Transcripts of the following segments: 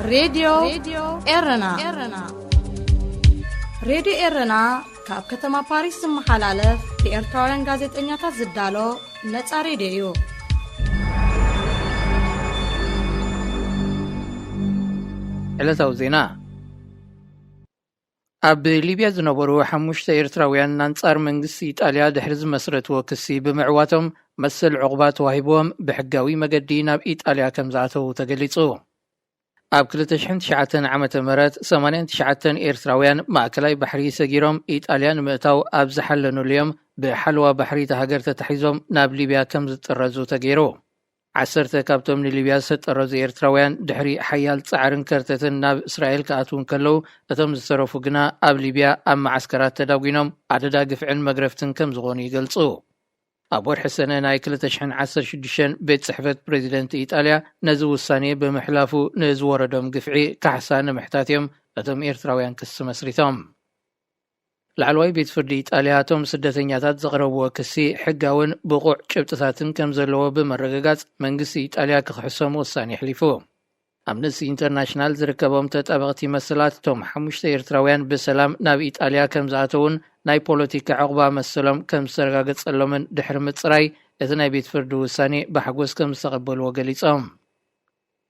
ሬድዮ ኤረና። ሬድዮ ኤረና ካብ ከተማ ፓሪስ ዝመሓላለፍ ብኤርትራውያን ጋዜጠኛታት ዝዳሎ ነጻ ሬድዮ እዩ። ዕለታዊ ዜና። ኣብ ሊብያ ዝነበሩ ሓሙሽተ ኤርትራውያን ኣንጻር መንግስቲ ኢጣልያ ድሕሪ ዝመስረትዎ ክሲ ብምዕዋቶም መሰል ዕቑባ ተዋሂብዎም ብሕጋዊ መገዲ ናብ ኢጣልያ ከም ዝኣተዉ ተገሊጹ። ኣብ ክልተ ሽሕን ትሽዓተን ዓመተ ምህረት ሰማንያን ትሽዓተን ኤርትራውያን ማእከላይ ባሕሪ ሰጊሮም ኢጣልያ ንምእታው ኣብ ዝሓለኑሉ እዮም ብሓለዋ ባሕሪ እታ ሃገር ተታሒዞም ናብ ሊብያ ከም ዝጥረዙ ተገይሩ። ዓሰርተ ካብቶም ንሊብያ ዝተጠረዙ ኤርትራውያን ድሕሪ ሓያል ጻዕርን ከርተትን ናብ እስራኤል ክኣትዉ እንከለዉ፣ እቶም ዝተረፉ ግና ኣብ ሊብያ ኣብ መዓስከራት ተዳጒኖም ኣደዳ ግፍዕን መግረፍትን ከም ዝኾኑ ይገልጹ። ኣብ ወርሒ ሰነ ናይ ክልተ ሽሕን ዓሰርተ ሽዱሽተን ቤት ጽሕፈት ፕሬዚደንት ኢጣልያ ነዚ ውሳኔ ብምሕላፉ ንዝወረዶም ግፍዒ ካሕሳ ንምሕታት እዮም እቶም ኤርትራውያን ክሲ መስሪቶም። ላዕለዋይ ቤት ፍርዲ ኢጣልያ እቶም ስደተኛታት ዘቕረብዎ ክሲ ሕጋውን ብቑዕ ጭብጥታትን ከም ዘለዎ ብምርግጋጽ መንግስቲ ኢጣልያ ክኽሕሶም ውሳኔ ኣሕሊፉ። ኣምነስቲ ኢንተርናሽናል ዝርከቦም ተጣበቕቲ መሰላት እቶም ሓሙሽተ ኤርትራውያን ብሰላም ናብ ኢጣልያ ከም ዝኣተውን ናይ ፖለቲካ ዕቑባ መሰሎም ከም ዝተረጋገጸሎምን ድሕሪ ምጽራይ እቲ ናይ ቤት ፍርዲ ውሳኔ ብሓጎስ ከም ዝተቐበልዎ ገሊጾም።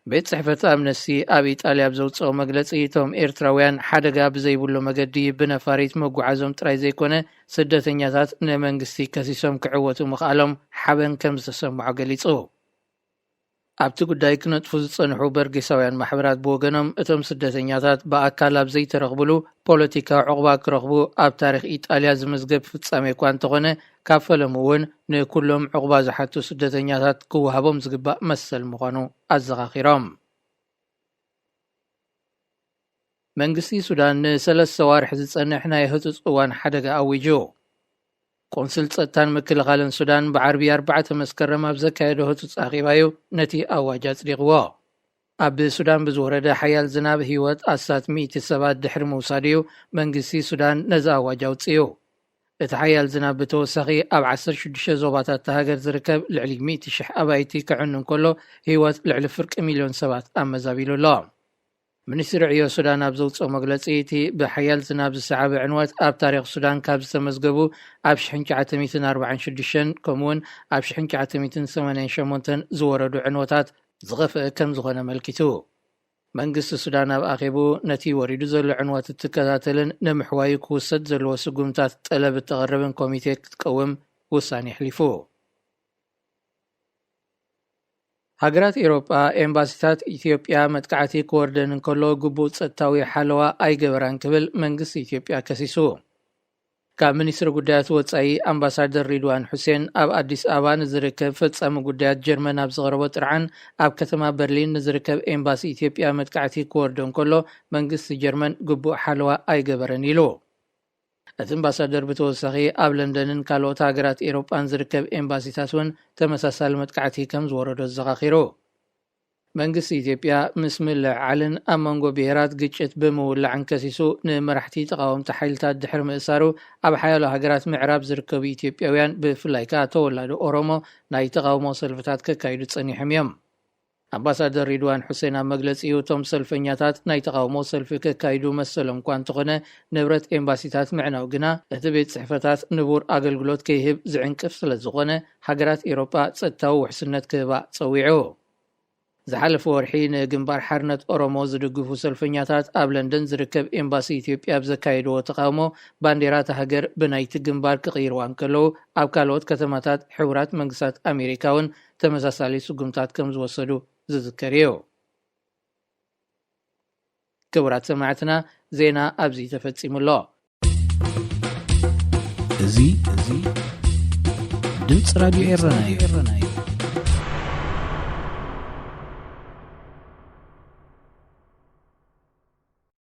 ቤት ጽሕፈት ኣምነስቲ ኣብ ኢጣልያ ኣብ ዘውጽኦ መግለጺ እቶም ኤርትራውያን ሓደጋ ብዘይብሉ መገዲ ብነፋሪት መጓዓዞም ጥራይ ዘይኮነ ስደተኛታት ንመንግስቲ ከሲሶም ክዕወቱ ምኽኣሎም ሓበን ከም ዝተሰምዖ ገሊጹ። ኣብቲ ጉዳይ ክነጥፉ ዝጸንሑ በርጌሳውያን ማሕበራት ብወገኖም እቶም ስደተኛታት ብኣካል ኣብ ዘይተረኽብሉ ፖለቲካዊ ዕቑባ ክረኽቡ ኣብ ታሪኽ ኢጣልያ ዝምዝገብ ፍጻሜ እኳ እንተኾነ ካብ ፈለሙ እውን ንኩሎም ዕቑባ ዝሓቱ ስደተኛታት ክወሃቦም ዝግባእ መሰል ምዃኑ ኣዘኻኺሮም። መንግስቲ ሱዳን ንሰለስተ ዋርሒ ዝጸንሕ ናይ ህጹጽ እዋን ሓደጋ ኣዊጁ። ቆንስል ጸጥታን ምክልኻልን ሱዳን ብዓርቢ ኣርባዕተ መስከረም ኣብ ዘካየዶ ህጹጽ ኣኼባ እዩ ነቲ ኣዋጅ ኣጽዲቕዎ። ኣብ ሱዳን ብዝወረደ ሓያል ዝናብ ህይወት ኣስታት ሚእቲ ሰባት ድሕሪ ምውሳዱ እዩ መንግስቲ ሱዳን ነዚ ኣዋጅ ኣውጽኡ። እቲ ሓያል ዝናብ ብተወሳኺ ኣብ ዓሰርተ ሽዱሽተ ዞባታት እታ ሃገር ዝርከብ ልዕሊ ሚእቲ ሽሕ ኣባይቲ ክዕኑ እንከሎ ህይወት ልዕሊ ፍርቂ ሚልዮን ሰባት ኣመዛቢሉ ኣሎ። ሚኒስትሪ ዕዮ ሱዳን ኣብ ዘውፅኦ መግለፂ እቲ ብሓያል ዝናብ ዝሰዓበ ዕንወት ኣብ ታሪኽ ሱዳን ካብ ዝተመዝገቡ ኣብ ሽሕን ትሽዓተ ሚእትን ኣርባዓን ሽዱሽተን ከምኡውን ኣብ ሽሕን ትሽዓተ ሚእትን ሰማንያን ሸሞንተን ዝወረዱ ዕንወታት ዝኸፍአ ከም ዝኾነ ኣመልኪቱ። መንግስቲ ሱዳን ኣብ ኣኼቡ ነቲ ወሪዱ ዘሎ ዕንወት እትከታተልን ንምሕዋዩ ክውሰድ ዘለዎ ስጉምታት ጠለብ እተቐረበን ኮሚቴ ክትቀውም ውሳኔ ኣሕሊፉ። ሃገራት ኤውሮጳ ኤምባሲታት ኢትዮጵያ መጥቃዕቲ ክወርደን እንከሎ ግቡእ ጸጥታዊ ሓለዋ ኣይገበራን ክብል መንግስቲ ኢትዮጵያ ከሲሱ። ካብ ሚኒስትሪ ጉዳያት ወጻኢ ኣምባሳደር ሪድዋን ሑሴን ኣብ ኣዲስ ኣበባ ንዝርከብ ፈጻሚ ጉዳያት ጀርመን ኣብ ዘቕረቦ ጥርዓን ኣብ ከተማ በርሊን ንዝርከብ ኤምባሲ ኢትዮጵያ መጥቃዕቲ ክወርዶ እንከሎ መንግስቲ ጀርመን ግቡእ ሓለዋ ኣይገበረን ኢሉ። እቲ ኣምባሳደር ብተወሳኺ ኣብ ለንደንን ካልኦት ሃገራት ኤውሮጳን ዝርከብ ኤምባሲታት እውን ተመሳሳሊ መጥቃዕቲ ከም ዝወረዶ ኣዘኻኺሩ። መንግስቲ ኢትዮጵያ ምስ ምልዕዓልን ኣብ መንጎ ብሄራት ግጭት ብምውላዕን ከሲሱ ንመራሕቲ ተቓወምቲ ሓይልታት ድሕሪ ምእሳሩ ኣብ ሓያሎ ሃገራት ምዕራብ ዝርከቡ ኢትዮጵያውያን ብፍላይ ከኣ ተወላዶ ኦሮሞ ናይ ተቓውሞ ሰልፍታት ከካይዱ ጸኒሖም እዮም። ኣምባሳደር ሪድዋን ሑሴን ኣብ መግለጺኡ እቶም ሰልፈኛታት ናይ ተቓውሞ ሰልፊ ከካይዱ መሰሎም እኳ እንተኾነ ንብረት ኤምባሲታት ምዕናው ግና እቲ ቤት ጽሕፈታት ንቡር ኣገልግሎት ከይህብ ዝዕንቅፍ ስለ ዝኾነ ሃገራት ኤውሮጳ ጸጥታዊ ውሕስነት ክህባ ጸዊዑ። ዝሓለፈ ወርሒ ንግንባር ሓርነት ኦሮሞ ዝድግፉ ሰልፈኛታት ኣብ ለንደን ዝርከብ ኤምባሲ ኢትዮጵያ ኣብ ዘካየድዎ ተቓውሞ ባንዴራ እታ ሃገር ብናይቲ ግንባር ክቕይርዋ እንከለዉ ኣብ ካልኦት ከተማታት ሕቡራት መንግስታት ኣሜሪካ እውን ተመሳሳሊ ስጉምታት ከም ዝወሰዱ ዝዝከር እዩ። ክቡራት ሰማዕትና ዜና ኣብዚ ተፈጺሙ ኣሎ። እዚ ድምፂ ራድዮ ኤረና እዩ።